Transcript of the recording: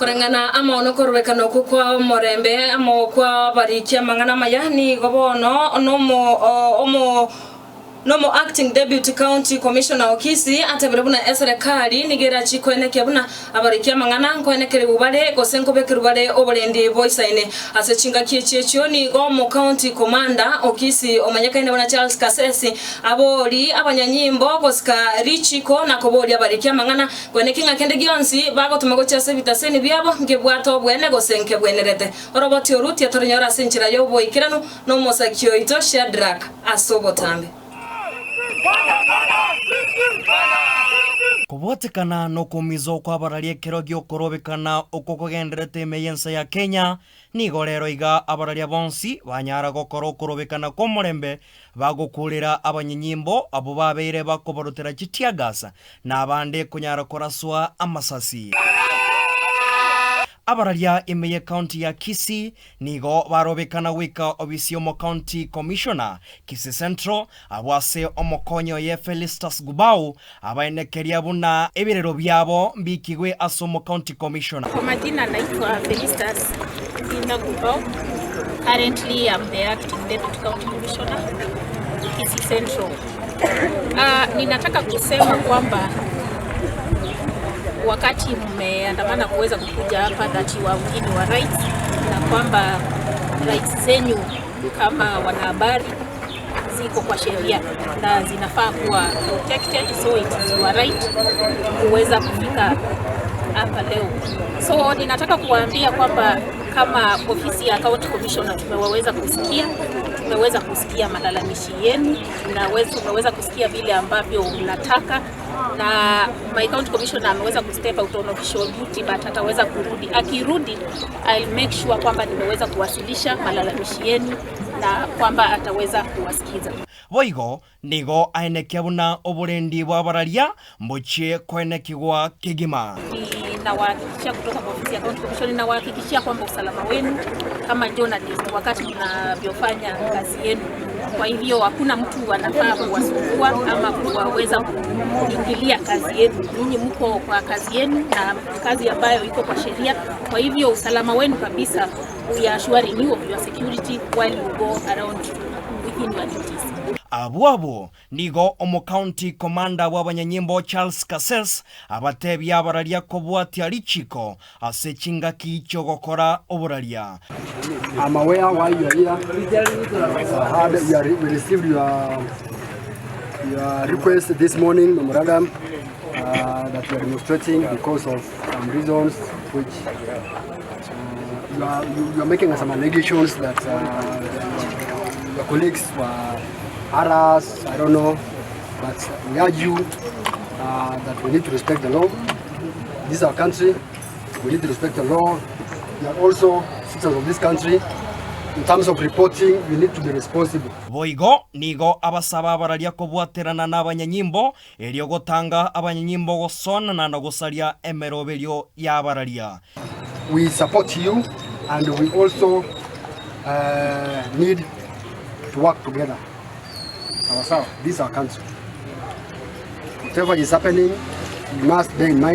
Koreng'ana amo nokorurekana okwo kwa omorembe amo kw'abariki amang'ana amaya, nigo bono nomo omo nomo Acting Deputy County Commissioner o Kisii atebire buna eserekari nigo erachie koenekia buna abariki amang'ana nkoenekerigwe bare gose nkobekerwa bare oborendi boisaine. Ase chingaki echi echio nigo omo County Commander o Kisii omanyekaine buna Charles Kasesi abori abanyanyimbo gosika richiko na koboria abariki amang'ana Kweneki ng'a kende gionsi bagotoma gochia ase ebitaseni biabo nkebwate obwene gose nkebwenerete. Oroboti oru tiatorinyora ase enchera y'oboikeranu nomosaki oito Shadrack ase obotambe. Kobwatekana nokoumizwa kw'abarari ekero gi'okorobekana okwo kogendererete ime y'ense ya Kenya, nigo rero iga abararia bonsi banyara gokora okorobekana kw'omorembe Bagokuurera abanyinyimbo abwo babeire bakobarutera chiteargas, na abande konyara koraswa amasasi. Abararia ime ye county ya Kisii nigo barobekana goika obisi y'omo county commissioner Kisii Central abwo ase omokonyi oye Felistus Gubau abaenekeria buna ebirero biabo mbikigwe ase omo county commissioner. Kwa majina naitwa Felistus Nzinda Gubau. Currently I'm the acting deputy county commissioner Kisii Central. Uh, ninataka kusema kwamba wakati mmeandamana kuweza kukuja hapa that you are within your rights na kwamba rights zenyu kama wanahabari ziko kwa sheria na zinafaa kuwa protected, so it is your right kuweza kufika hapa leo. So ninataka kuwaambia kwamba kama ofisi ya County Commissioner tumeweza kusikia, tumeweza kusikia malalamishi yenu, tumeweza kusikia vile ambavyo mnataka na my county commissioner ameweza ku step out on official duty but ataweza kurudi. Akirudi I'll make sure kwamba nimeweza kuwasilisha malalamishi yenu na kwamba ataweza kuwasikiza. Boigo nigo aenekia buna oborendi bw'abararia mbochie koenekigwa kegima. Ninawahakikishia kutoka kwa ofisi ya County Commission, ninawahakikishia kwamba usalama wenu kama journalist wakati mnavyofanya kazi yenu. Kwa hivyo hakuna mtu anafaa kuwasumbua ama kuwaweza kuingilia kazi yenu. Ninyi mko kwa kazi yenu na kazi ambayo iko kwa sheria. Kwa hivyo usalama wenu kabisa, we are assuring you of your security while you go around within your duties. Abwo abwo nigo omocounty commander bw'abanyanyimbo Charles Kases abatebia abararia kobwatia richiko ase chingaki chi'ogokora oboraria. I'm aware why you are here. I heard you are, we received your, your request this morning, memorandum, that you are demonstrating because of some reasons which you, are, you, you are making some allegations that your colleagues were harassed, I don't know, but we urge you that we need to respect the law. This is our country, we need to respect the law. We are also citizens of this country. In terms of reporting, we need to be responsible. Boigo nigo abasaba abararia kobwaterana nabanyanyimbo, erio gotanga abanyanyimbo gosoanana na gosaria emeroberio y'abararia. We support you and we also need to work together. Sawa sawa, this is our country. Whatever is happening, we must bear in mind.